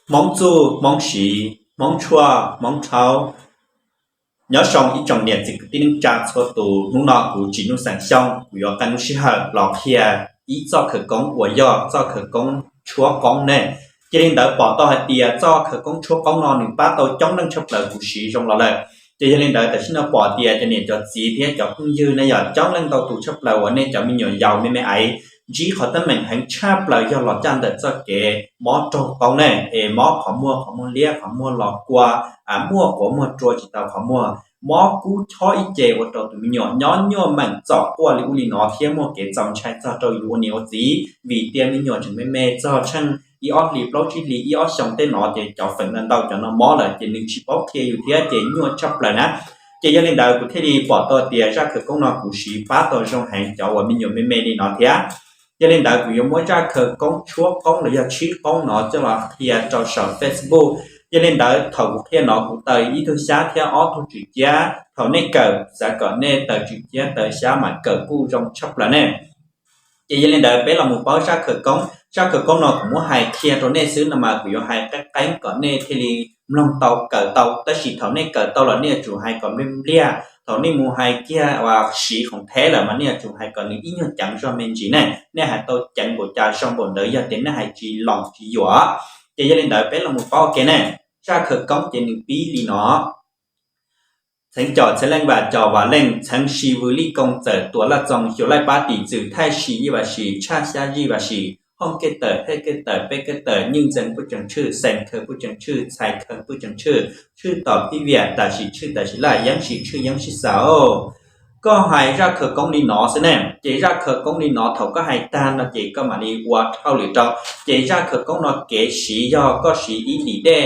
Hmoob txuj, Hmoob siv, Hmoob tshuaj, Hmoob rhaub. Nyob zoo ib tsoom niam txiv kwv tij neej tsa txhua tus, hnub no kuv Tsim Nuj Xeem Xyooj kuv yuav qee lub sij hawm los qhia ib txoj khawv koob uas yog txoj khawv koob tshuab qoob ne. Cia li ntawd pom tau hais tias txoj khawv koob tshuab qoob no nws pab tau coob leej tshaj plaws kuv siv zoo los lawm. Ces yog li ntawd tam sim no pom tias cov niam cov txiv thiab cov phooj ywg ne yog coob leej ntau tus tshaj plaws uas nej cov me nyuam yaus me me aiv ntsib qhov teeb meem heev tshaj plaws yog los caj ntawm txoj kev mob raug qoob ne, es mob qhov muag, qhov muag liab, qhov muag los kua, muaj quav muag rua tsis tau qhov muag, mob kub chob ib ce ua rau tus me nyuam nyob nyuaj meem txom quaj li ub li no thiab muaj kev txaus ntshai txog rau yus ua niam ua txiv vim tias me nyuam tseem me me txog tsheej ib ob hlis plaub tsib hlis ib ob xyoos tej no ces cov feem ntau ntau cov no mob lawm ces nws tsis paub qhia yus thiab ces nyuaj tshaj plaws na. Ces yog li ntawd kuv thiaj li pom tau tias zaj khawv koob no kuv siv pab tau zoo heev cov uas me nyuam me me li no thiab. Yog li ntawd kuv yuav muab zaj khawv koob tshuab qoob los yog tshib qoob no coj los qhia rau saum Facebook. Yog li ntawd thaum kuv qhia no kuv taws ib tug xyab thiab ob tug tswm ciab, thaum nej kawm xav kom nej taws tswm ciab taws xyab mas kawm kuj zoo tshaj plaws ne. Ces yog li ntawd peb los mus paub zaj khawv koob. Zaj khawv koob no kuv muab hais qhia rau nej xwb no mas kuv yuav hais qeeb qeeb kom nej thiaj li mloog tau kawm tau, tab sis thaum nej kawm tau los nej yuav tsum hais kom npliag npliag, thaum nej mus hais kiag uas siv khoom theb lawm mas nej yuav tsum hais kom nws ib nyuag ceev zog me ntsis ne, nej hais tau ceev npaum cas zoo npaum ntawd yog tias nej hais tsis loos tsis yuam. Ces yog li ntawd peb los mus paub ua ke ne. Zaj khawv koob ces nws pib li no: Txheev com txheev leej vam com vam leej, txheev si vws lij koo txawm tuam laj txoo, xyuas laij pab tim txwm thaij si yij vam sim, tshaj xyab zij vam sim, hooj kej tawm hej kej tawm peb kej tawm, nyij ntxees puj tseem tshwj, xees khaws puj tseem tshwj, txhais khaws puj tseem tshwj, tshwj tom phij viam tam sim tshwj tam sim laj, yeeb sim tshwj yeeb sim xaus. Koj hais zaj khawv koob li no xwb ne, ces zaj khawv koob li no thaum koj hais tag no ces koj mam li ua hauj lwm rau. Ces zaj khawv koob no kev siv yog koj siv ib ntim dej,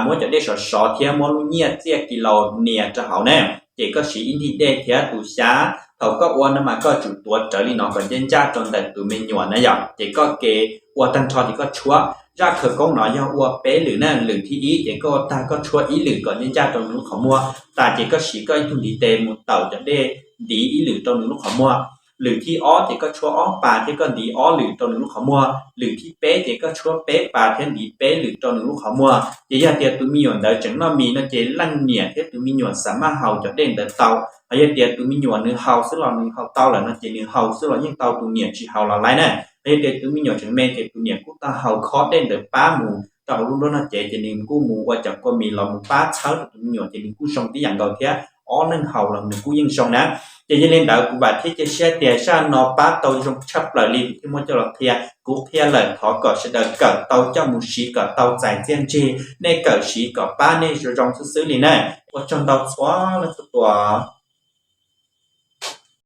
muab cov dej sov sov thiab muab lub nyiaj txiaj kis laus nias rau hauv ne. Ces koj siv ib ntim dej thiab tus xyab, thaum koj ua no mas koj tsum tuav rawv li no kom ncaj ncaj rau ntawm tus me nyuam na yom. Ces koj ke ua tag nrho ces koj tshuab. Zaj khawv koob no yog ua peb lwm na, lwm thib ib ces koj ua tag koj tshuab ib lwm kom ncaj ncaj rau nws lub qhov muag tas ces koj siv koj ib tug ntiv tes mus tawm cov dej ntiv ib lwm rau nws lub qhov muag. Lwm thib ob ces koj tshuab ob pas thiab koj ntiv ob lwm rau nws lub qhov muag. Lwm thib peb ces koj tshuab peb pas thiab ntiv peb lwm rau nws lub qhov muag. Ces yog tias tus me nyuam ntawd tseem noj mis no ces leej niam thiab tus me nyuam xav maj haus cov dej ntawd tau. Hos yog tias tus me nyuam nws haus xwb los nws haus tau lawm no ces nws haus xwb los yeej tau, tus niam tsis haus los laib na. Hos yog tias tus me nyuam tseem me ces tus niam kuj tau haus khob dej ntawd pab mus rau hauv lub nruab noj cev ces nws kuj mus ua cov kua mis los mus pab txhawb rau tus me nyuam ces nws kuj zoo tib yam nkaus thiab. Ob leeg haus los nws kuj yeej zoo na. Ces yog li ntawd kuv vam thiab cia siab tias zaj no pab tau zoo tshaj plaws li kuv thiaj muab coj los qhia. Kuv qhia lawm thov kom sawv daws kawm tau coj mus siv kom tau txais txiaj ntsig, nej kawm siv kom pab nej zoo zoo xwb xwb li na. Ua tsaug ntau txhua leej txhua tus.